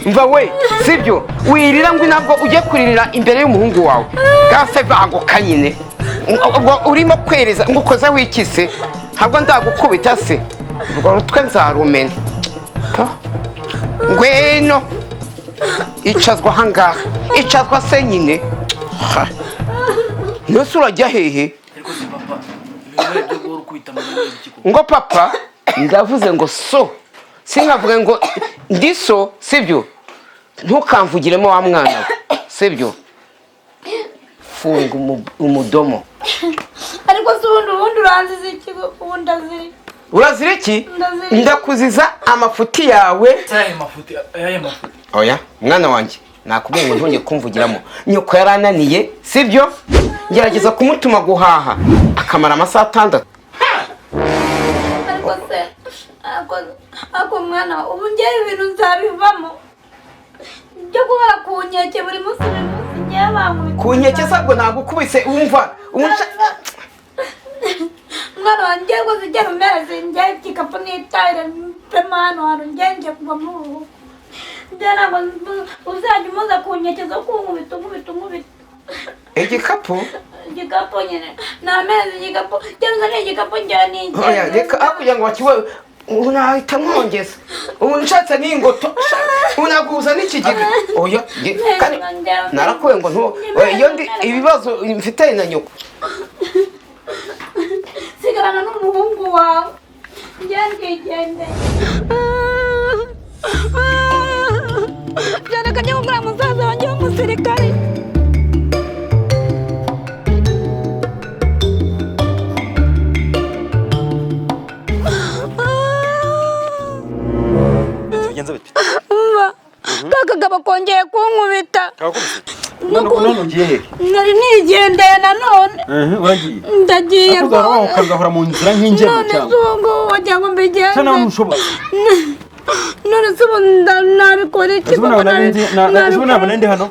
Mva we, sibyo? Wirira ngo ntabwo ujye kuririra imbere y'umuhungu wawe. Gase banguka nyine. Ubwo urimo kwereza ngo ukoze wikise, ntabwo ndagukubita se? Urwo rutwe nzarumena. Pa. Ngwino icazwa ahangaha, icazwa se nyine. Ha. Nose urajya hehe? Ariko se papa, ibintu byo guhora ukubita mama ni ibiki koko? Ngo papa? Ndavuze ngo so, sinkavuge ngo ndi so, sibyo? Ntukamvugiremo wa mwana we, sibyo? Funga umudomo. Ariko se ubundi uranziza iki? Ubundi azira Urazira iki? Ndazira iki? Ndakuziza amafuti yawe. Ese aya mafuti, aya mafuti? Oya, mwana wanjye, nakubwiye ngo ntongeye kumvugiramo. Nyoko yarananiye, sibyo? Ngerageza kumutuma guhaha akamara amasaha 6. Ariko se ako mwana, ubu ngewe ibintu nzabivamo byo guhora ku nkeke buri munsi, buri munsi ngewe bankubita? Ku nkeke zabwo nagukubise, wumva Mwana wanjye rwose, ugera umeze njye igikapu nitahire mpema hano hantu, njye ngiye kuva muri uru rugo. Njye ntabwo uzajya umuza ku nkeke zo kunkubita, unkubita, unkubita. Igikapu? Igikapu nyine ni amezi, igikapu cyangwa ni igikapu njye ni Oya, reka, aho kugira ngo bakiwe ubu nahita mwongeza. Ubu nshatse n'ingoto, ubu naguhuza n'ikigega. Oya, kandi narakuwe ngo ntu oya, iyo ndi ibibazo mfitanye na nyoko. Sigarana n'umuhungu wawe, njye ndigendeye. Byane kajya kugura musaza wanjye w'umusirikare. Bigenze bite? Umva, ka kagabo kongeye kunkubita. Kakubise? None ugiye he? Nari nigendeye nanone. Uragiye? Ndagiye. Ariko ugahora ukagahora mu nzira nk'ingemwe None cyangwa se ubu ngubu wagira ngo mbigenze? Cyangwa nawe ntushobora? None se ubu nabikora iki? Ese ubu Koko ese ubu nabona ndi hano,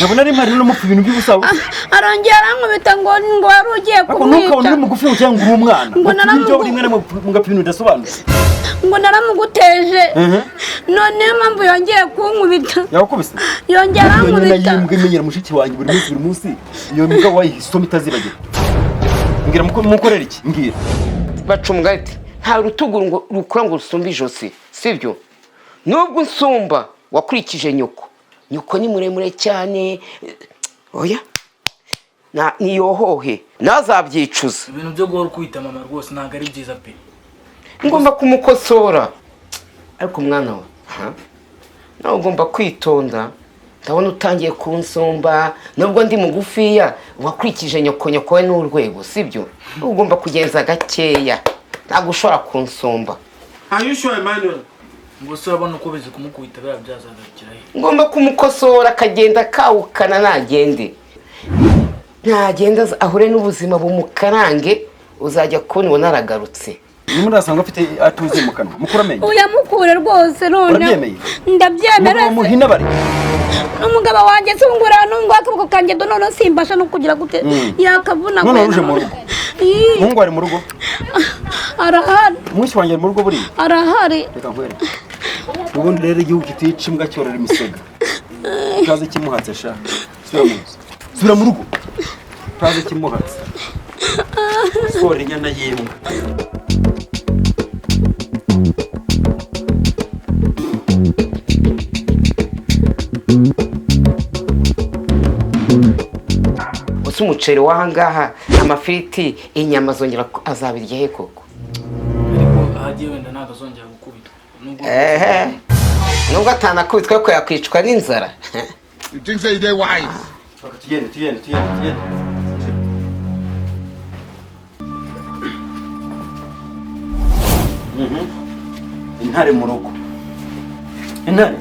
nabona ari mpari no mupfa ibintu by'ubusa busa. Arongera arankubita ngo wari ugiye Ariko ntukabone kumwica. uri mugufi ngo cyangwa uri umwana. Ngo Mupfa ibiryo rimwe na rimwe mugapfa ibintu bidasobanutse. Ngo naramuguteje, none niyo mpamvu yongeye kunkubita. Yakubise? Yongera Iyo nyina arankubita. y'imbwa imenyera mushiki wanjye buri munsi, buri munsi, iyo mbwa wayiha isomo itazibagira. Mbwira, mukorere iki? Mbwira. Baca umugani ati nta rutugu ngo rukura ngo rusumbe ijosi, sibyo? Nubwo unsumba, wakurikije nyoko. Nyoko ni muremure cyane. Oya, niyohohe ntazabyicuza. Ibintu byo guhora ukubita mama rwose ntabwo ari byiza pe. Ngomba kumukosora. Ariko mwana we, ha? Nawe ugomba kwitonda. Ndabona utangiye kunsumba nubwo ndi mugufiya. Wakurikije nyoko. Nyoko we n'urwego, sibyo? Ugomba kugenza gakeya, ntabwo ushobora kunsumba. Are you sure, Emmanuel? Ngo se urabona uko bizi kumukubita biriya byazagarukira he? Ngomba kumukosora akagenda kawukana. Nagende, nagenda ahure n'ubuzima bumukarange, uzajya kubona ubona aragarutse. Niba urasanga afite atuzuye mu kanwa, mukura amenyo. Uyamukure rwose none. Urabyemeye? Ndabyemera. Umugabo muhina bari. N'umugabo wanjye sungura nubwo akaboko kanjye do none simbasha no kugira gute, yakavuna. None uje mu rugo? Ii, Umuhungu ari mu rugo? Arahari. Umwishyi wanjye ari mu rugo buriya? Arahari. Reka nkwereke. Ubundi rero igihugu kitica imbwa cyorora imisega. Utazi ikimuhatse sha, subira mu nzu, subira mu rugo. Utazi ikimuhatse, sora inyana y'imbwa. Ese umuceri w'ahangaha, amafiriti, inyama, zongera azabirya he koko? Ariko ahagiye wenda ntabwo azongera gukubitwa nubwo. Ehe, nubwo atanakubitwa ko yakwicwa n'inzara. You think say they wise? Tugende, tugende, tugende, tugende. Intare mu rugo, intare,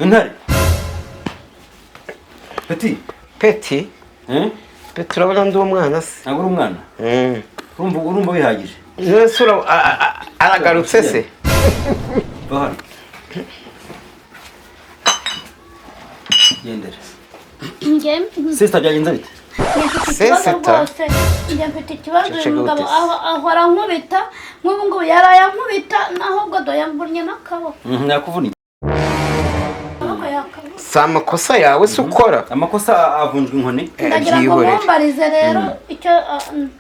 intare, petit. Petit? Eh? Petit, urabona ndi umwana se? Ntabwo uri umwana. Urumva wihagije? None se aragarutse se? Va hano, gendera. Njye Sister, byagenze bite? mfite ikibazo. Sesita. Rwose njye mfite ikibazo. Ceceka. Uyu mugabo Gute se? ahora ankubita. Nk'ubu ngubu yaraye ankubita, naho ubwo Yamvunnye n'akaboko. Nakuvunnye. Si amakosa yawe se ukora? Amakosa avunjwa inkoni. Ndagira ngo mumbarize rero icyo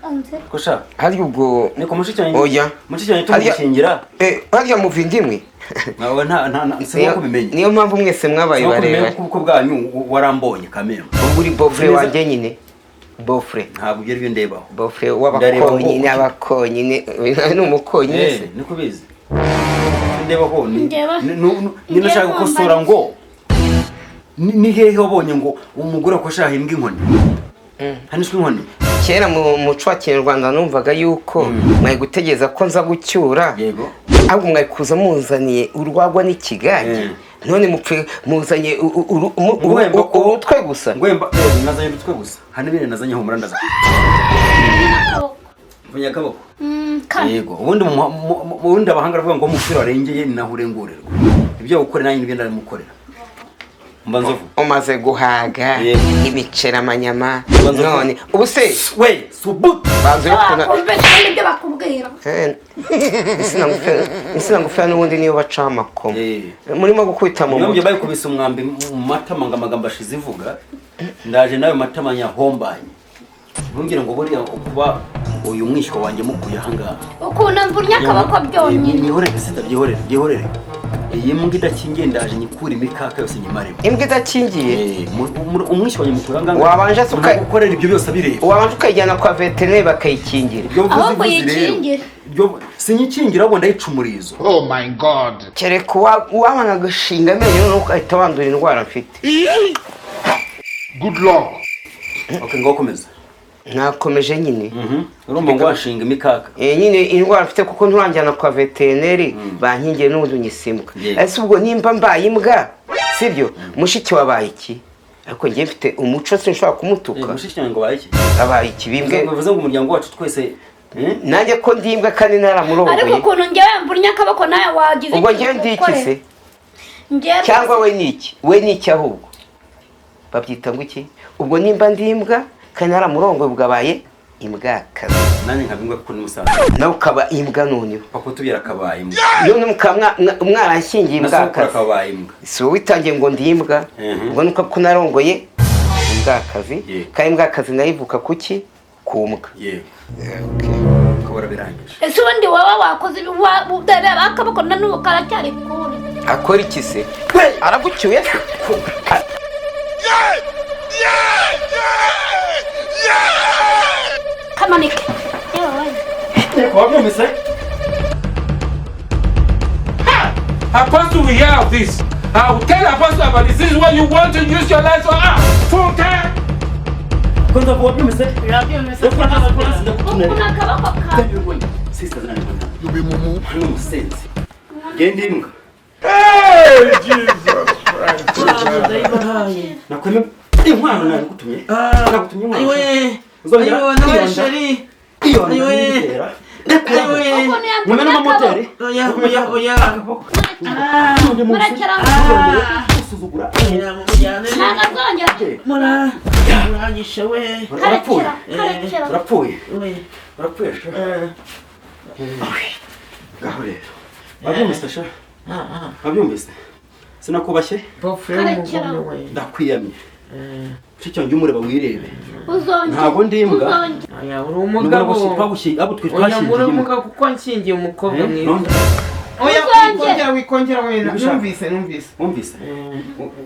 anze. Kosha. Harya ubwo niko mushiki wanjye. Oya. Mushiki wanjye tumukingira. Harya muva indimwe. Nawe nta sinko kubimenye. Niyo mpamvu mwese mwabaye bareba. Kuko bwanyu warambonye kamera. Ubwo uri bofre wanjye nyine. Bofre. Ntabwo ibyo aribyo ndebaho. Bofre w'abakonyine abakonyine ni umukonyine se. Niko bizi. Ndebaho ni ni nashaka gukosora ngo ni hehe wabonye ngo umugore akosha ahimbwa inkoni? Hanishwe inkoni. Kera mu muco wa Kinyarwanda numvaga yuko mwaye gutegeza ko nza gucyura. Yego. Ahubwo mwaye kuza muzaniye urwagwa n'ikigage. None mupfe muzanye urutwe gusa. Ngwemba nazanye urutwe gusa. Hano bine nazanye humura ndaza. Mvunya akaboko. Yego. Ubundi ubundi abahanga bavuga ngo umupira warengeye ni naho urengurerwa. Ibyo ukora nanjye nibyo ndamukorera. Mbanzovu. Umaze guhaga imicera amanyama none ubu se we subut banzo yokuna ibyo bakubwira. Insina ngufi n'ubundi niyo baca amakoma. Murimo gukubita mu mutwe. Nibyo bayikubise umwambi mu matama ngo amagambo ashize ivuga. Ndaje nawe matama nyahombanye. Ntumbwire ngo buriya kuba uyu mwishywa wanjye mukuye aha ngaha. Ukuntu mvunnye akaboko byonyine. Nihorere sita byihorere byihorere. Iyi mbwa idakingiye ndaje nyikura imikaka yose nyimaremo. Imbwa idakingiye? Umwishywa wanjye mukura ngaha. Wabanje se ukorera ibyo byose abireba. Wabanje ukayijyana kwa veterineri bakayikingira. Ahubwo yikingira. Sinyikingira ahubwo ndayica umurizo. Oh my God. Kereka wabana agashinga amenyo nuko ahita wandura indwara mfite. Good luck. Okay, ngaho komeza. Nakomeje nyine. Urumva ngo washinga imikaka. Nyine indwara mfite kuko nturanjyana kwa veterineri bankingiye n'ubundi nyisimbuka. Ese ubwo nimba mbaye imbwa sibyo mushiki wabaye iki? Ariko ngiye mfite umuco sinshobora kumutuka. Mushiki wanjye ngo baye iki? Abaye iki bimbwe. Bivuze ngo umuryango wacu twese nanjye ko ndi imbwa kandi naramurongoye. Ariko ukuntu ngewe mvunnye akaboko nawe wagize. Ubwo ngewe ndi iki se? Cyangwa we ni iki? We ni iki ahubwo? Babyita ngo iki? Ubwo nimba ndi imbwa kandi naramurongoye bwabaye imbwakazi. Nanjye nkaba imbwa kuko ni musaza. Nawe ukaba imbwa noneho. Papa tubyara akabaye imbwa. None mukaba mwaranshingiye imbwakazi. Akabaye imbwa. Si wowe witangiye ngo ndi imbwa. Ubwo nuko ko narongoye imbwakazi. Kandi imbwakazi nayivuka kuki? Ku mbwa. Yego. Ukabura birangije. Ese ubundi wowe wakoze reba akaboko na n'ubu karacyari kure. Akora iki se? Aragucyuye se? Kamanike. Apostle will hear of this. I will tell Apostle about this. This is what you want to use your life for. Full time. You be mumu. Hey, Jesus Christ. Inkwano nagutumye. Nagutumye inkwano. Ayiwe, nawe sheri. Ayiwe. Ayiwe. Mwemena mamoteri. Oya, oya, oya. Usuzugura. Mura. Muranyishe we. Urapfuye. Urapfuye. Urapfuye sha. Ngaho rero. Wabyumvise sha? Wabyumvise? Sinakubashye? Ndakwiyamye. Mushiki wanjye umureba wirebe. Ntabwo ndi imbwa. Oya, uri umugabo. Abo twe twashyingiye. Uri umugabo kuko nshingiye umukobwa mwiza. Oya, wikongera wikongera wena. Numvise numvise. Wumvise?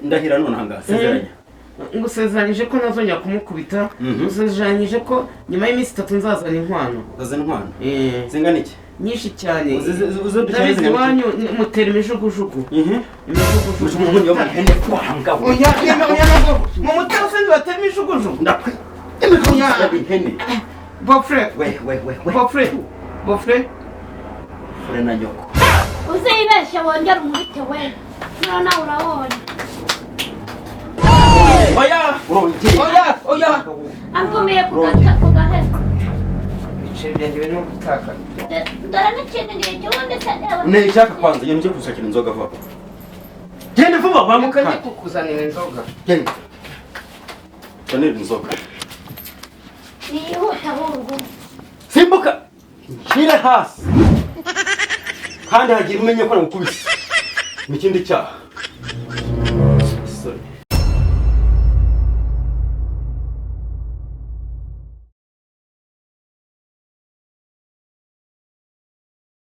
Ndahira none aha ngaha sezeranya. Ngusezeranyije ko ntazongera kumukubita. Ngusezeranyije ko nyuma y'iminsi 3 nzazana inkwano. Uzazana inkwano? Zingana iki? Nyinshi cyane. Ndabizi iwanyu mutera imijugujugu. Imijugujugu yo mahene kwanga. Oya, oya, mu mutera se batera imijugujugu. Ndakwe. Imijugujugu ihene. Bofre. We we we. Bofre. Bofre. Fure na nyoko. Uzibeshye wongera umubite we. None urabonye. Oya. Oya, oya. Angumiye ku gahera. Ibiceri byanjye birimo gutaka. Dore n'ikindi gihe cy'ubundi se. Ne icyaka kwanza ngende gushakira inzoga vuba. Genda vuba bamuka njye kukuzanira inzoga. Genda. Zanira inzoga. Nihuta bungu. Simbuka. Nshyire hasi. Kandi hagira umenye ko nagukubise. Ni ikindi cyaha. Sorry.